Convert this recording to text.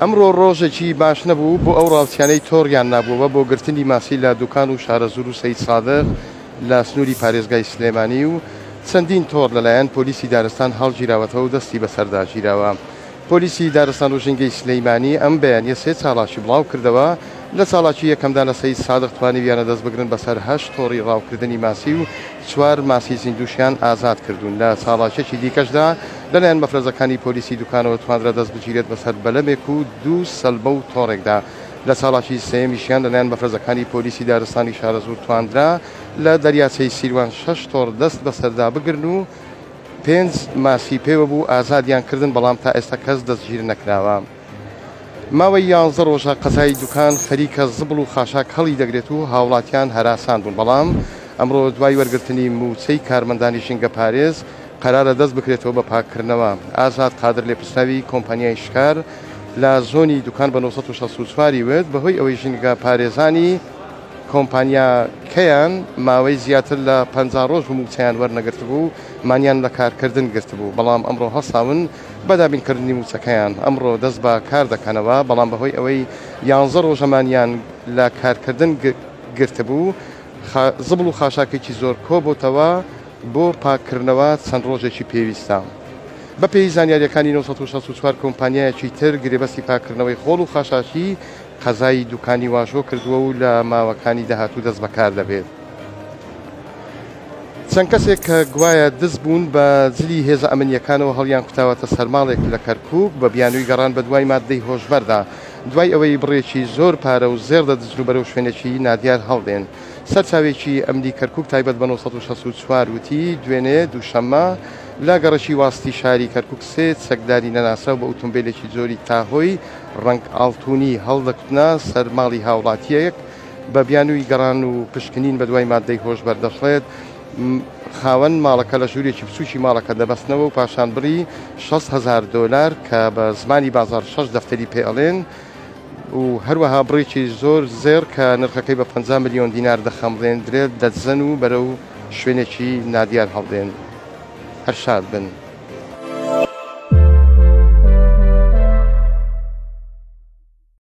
ئەمڕۆ ڕۆژێکی باش نەبوو بۆ ئەو ڕاوچیانەی تۆڕیان نابووەوە بۆ گرتنی ماسی لە دوکان و شارەزوور و سەیدسادق لە سنووری پارێزگای سلێمانی و چەندین تۆڕ لەلایەن پۆلیسی دارستان هەڵگیراوەتەوە و دەستی بەسەردا گیراوە. پۆلیسی دارستان و ژینگەی سلیمانی ئەم بەیانیە سێ چاڵاکی بڵاو کردەوە، لە چاڵاکی یەکەمدا لە سەید سادق توانیویانە دەست بگرن بەسەر هەشت تۆڕی ڕاوکردنی ماسی و چوار ماسی زیندووشیان ئازاد کردوون، لە چاڵاکیەکی دیکەشدا لەلایەن مەفرەزەکانی پۆلیسی دوکانەوە توانرا دەست بگیرێت بەسەر بەلەمێک و دوو سەلبە و تۆڕێکدا، لە چاڵاکی سێیەمیشیان لەلایەن مەفرەزەکانی پۆلیسی دارستانی شارەزوور توانرا لە دەریاچەی سیروان شەش تۆڕ دەست بەسەردا بگرن و پێنج ماسی پێوە بوو ئازادیان کردن، بەڵام تا ئێستا کەس دەستگیر نەکراوە. ماوەی یانزە ڕۆژە قەزای دوکان خەریکە زبڵ و خاشاک هەڵی دەگرێت و هاوڵاتیان هەراسان بوون، بەڵام ئەمڕۆ دوای وەرگرتنی مووچەی کارمەندانی ژینگەپارێز قەرارە دەست بکرێتەوە بە پاککردنەوە. ئازاد قادر لێپرسراوی کۆمپانیای شکار لە زۆنی دوکان بە 964 ی وت، بەهۆی ئەوەی ژینگەپارێزانی کۆمپانیاکەیان ماوەی زیاتر لە 50 ڕۆژ بوو مووچەیان وەرنەگرتبوو، مانیان لە کارکردن گرتبوو، بەڵام ئەمڕۆ هەڵساون بە دابینکردنی مووچەکەیان، ئەمڕۆ دەست بە کار دەکەنەوە، بەڵام بەهۆی ئەوەی یانزە ڕۆژە مانیان لە کارکردن گرتبوو، زبڵ و خاشاکێکی زۆر کۆبۆتەوە، بۆ پاککردنەوە چەند ڕۆژێکی پێویستە. بەپێی زانیارییەکانی 964 کۆمپانیایەکی تر گرێبەستی پاککردنەوەی خۆڵ و خاشاکی قەزای دوکانی واژۆ کردووە و لە ماوەکانی داهاتوو دەست بەکار دەبێت. چەند کەسێک کە گوایە دز بوون بە جلی هێزە ئەمنییەکانەوە هەڵیانکوتاوەتە سەر ماڵێک لە کەرکووک بە بیانووی گەڕان بەدوای ماددەی هۆشبەردا، دوای ئەوەی بڕێکی زۆر پارە و زێڕ دەدزن و بەرەو شوێنێکی نادیار هەڵدێن. سەرچاوێکی ئەمنی کەرکووک تایبەت بە 964 وتی، دوێنێ دووشەممە لە گەڕەکی واستی شاری کەرکووک سێ چەکداری نەناسراو بە ئوتومبێلێکی جۆری تاهۆی ڕەنگ ئاڵتونی هەڵدەکوتنە سەر ماڵی هاوڵاتییەک بە بیانووی گەڕان و پشکنین بەدوای ماددەی هۆشبەر، دەشڵێت، خاوەن ماڵەکە لە ژوورێکی بچووکی ماڵەکە دەبەستنەوە و پاشان بڕی 60 هەزار دۆلار کە بە زمانی بازاڕ شەش دەفتەری پێ ئەڵێن و هەروەها بڕێکی زۆر زێڕ کە نرخەکەی بە 50 ملیۆن دینار دەخەمڵێندرێت دەدزن و بەرەو شوێنێکی نادیار هەڵدێن. هەر شاد بن.